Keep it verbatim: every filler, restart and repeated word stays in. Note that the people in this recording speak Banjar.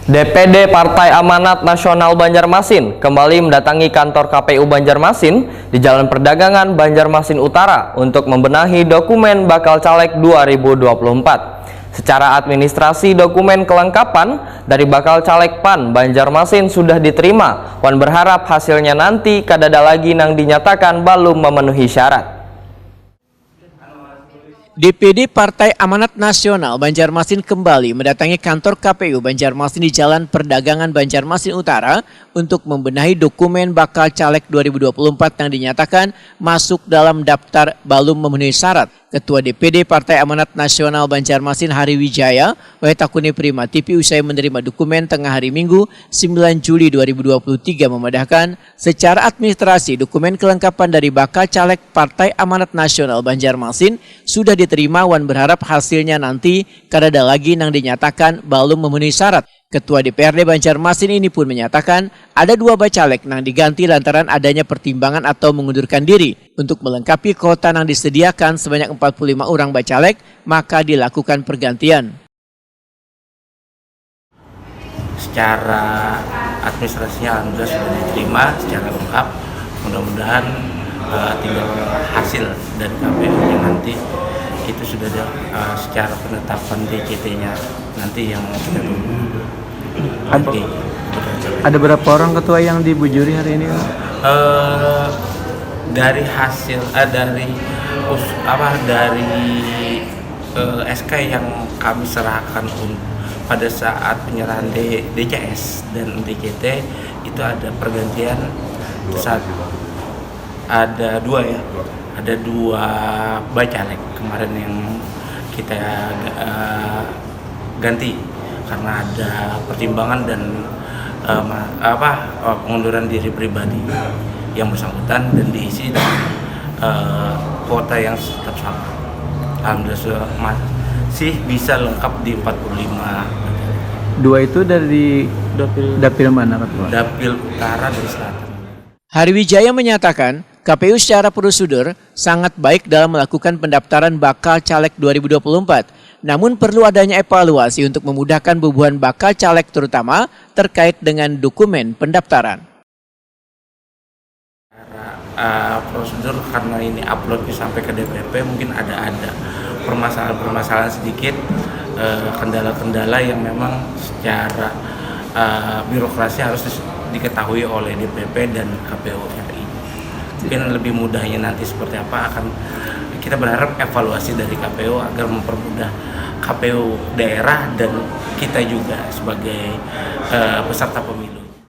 D P D Partai Amanat Nasional Banjarmasin kembali mendatangi kantor K P U Banjarmasin di Jalan Perdagangan, Banjarmasin Utara, untuk membenahi dokumen bakal caleg dua ribu dua puluh empat. Secara administrasi, dokumen kelengkapan dari bakal caleg PAN Banjarmasin sudah diterima, wan berharap hasilnya nanti kadada lagi nang dinyatakan balum memenuhi syarat. D P D Partai Amanat Nasional Banjarmasin kembali mendatangi kantor K P U Banjarmasin di Jalan Perdagangan, Banjarmasin Utara, untuk membenahi dokumen bakal caleg dua ribu dua puluh empat yang dinyatakan masuk dalam daftar balum memenuhi syarat. Ketua D P D Partai Amanat Nasional Banjarmasin, Hari Wijaya, Wahid Takuni Prima T V usai menerima dokumen tengah hari Minggu, sembilan Juli dua ribu dua puluh tiga, memadahkan, secara administrasi, dokumen kelengkapan dari bakal caleg Partai Amanat Nasional Banjarmasin sudah diterima, wan berharap hasilnya nanti kadada lagi nang dinyatakan balum memenuhi syarat. Ketua D P R D Banjarmasin ini pun menyatakan ada dua bacaleg nang diganti lantaran adanya pertimbangan atau mengundurkan diri. Untuk melengkapi kuota nang disediakan sebanyak empat puluh lima orang bacaleg, maka dilakukan pergantian. Secara administrasinya alhamdulillah sudah diterima secara lengkap. Mudah-mudahan, eh, tinggal hasil dari K P U-nya nanti itu sudah ada, eh, secara penetapan D C T-nya nanti yang kita tunggu. Ada, ada berapa orang ketua yang dibujuri hari ini? Eh, dari hasil, eh, dari us, apa dari eh, S K yang kami serahkan un, pada saat penyerahan D, D C S dan D C T itu ada pergantian, itu saat ada dua ya, ada dua bacaleg kemarin yang kita eh, ganti karena ada pertimbangan dan eh, ma- apa eh, pengunduran diri pribadi yang bersangkutan dan diisi dengan eh, kuota yang tetap sama. Alhamdulillah sudah masih bisa lengkap di empat puluh lima. Dua itu dari dapil, dapil mana, Ketua? Dapil Utara dan Selatan. Hari Wijaya menyatakan, K P U secara prosedur sangat baik dalam melakukan pendaftaran bakal caleg dua ribu dua puluh empat. Namun perlu adanya evaluasi untuk memudahkan bubuhan bakal caleg, terutama terkait dengan dokumen pendaftaran. Eh, prosedur karena ini uploadnya sampai ke D P P, mungkin ada ada permasalahan-permasalahan sedikit, eh, kendala-kendala yang memang secara eh, birokrasi harus dis- diketahui oleh D P P dan K P U R I. Mungkin lebih mudahnya nanti seperti apa akan kita berharap evaluasi dari K P U agar mempermudah K P U daerah dan kita juga sebagai eh, peserta pemilu.